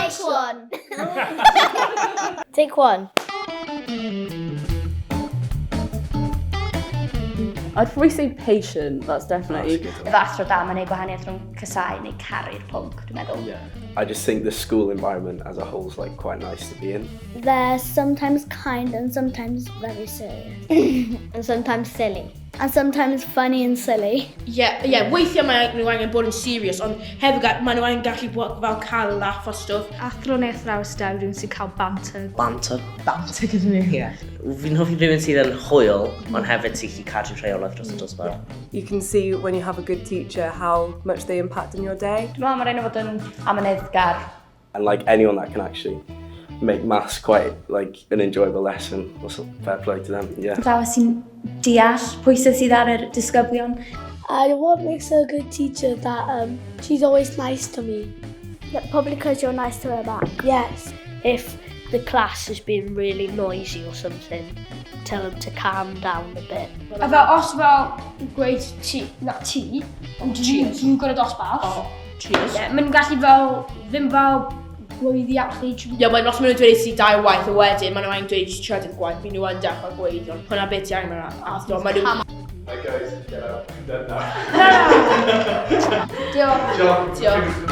Take one. Take one. I'd probably say patient, that's definitely... That's Efo athro da, mae'n neud gwahaniaeth rhwng casáu neu caru'r pwnc, dwi'n meddwl. Yeah. I just think the school environment as a whole is like quite nice to be in. They're sometimes kind and sometimes very serious. And sometimes silly. And sometimes funny and silly. Ie, weithiau mae nhw angen bod yn serious, ond hefyd mae nhw angen gallu bod fel cael laugh o stwff. Athro neu athrawes da yw rhywun sy'n cael banter. Banter. Banter gyda nhw. Yeah. Fi'n hoffi rhywun sydd yn hwyl, ond hefyd sy'n gallu cadw rheolaeth dros y dosbarth. You can see when you have a good teacher how much they impact in your day. Dwi'n meddwl mae'n rhaid i fod yn amyneddgar. And like anyone that can actually make maths quite like an enjoyable lesson, also fair play to them, yeah. Athrawes sy'n deall pwysau sydd ar yr disgyblion. And what makes her a good teacher that she's always nice to me. Probably because you're nice to her back. Yes. If the class has been really noisy or something, tell them to calm down a bit. A fel, os fel gweud ti, na ti, ond Cheers. dwi'n gwrdd dosbarth. Oh, cheers. Ie, maen nhw'n gallu fel, ddim fel gweiddi at chi. Ie, yeah, os maen nhw'n dweud ti dau waith a wedyn, maen nhw angen dweud ti trydydd gwaith, maen nhw yn dechrau gweud, ond hwnna beth ti angen mewn athro. Maen nhw. Right guys, get out. I'm done now. Diolch. Diolch. Diolch.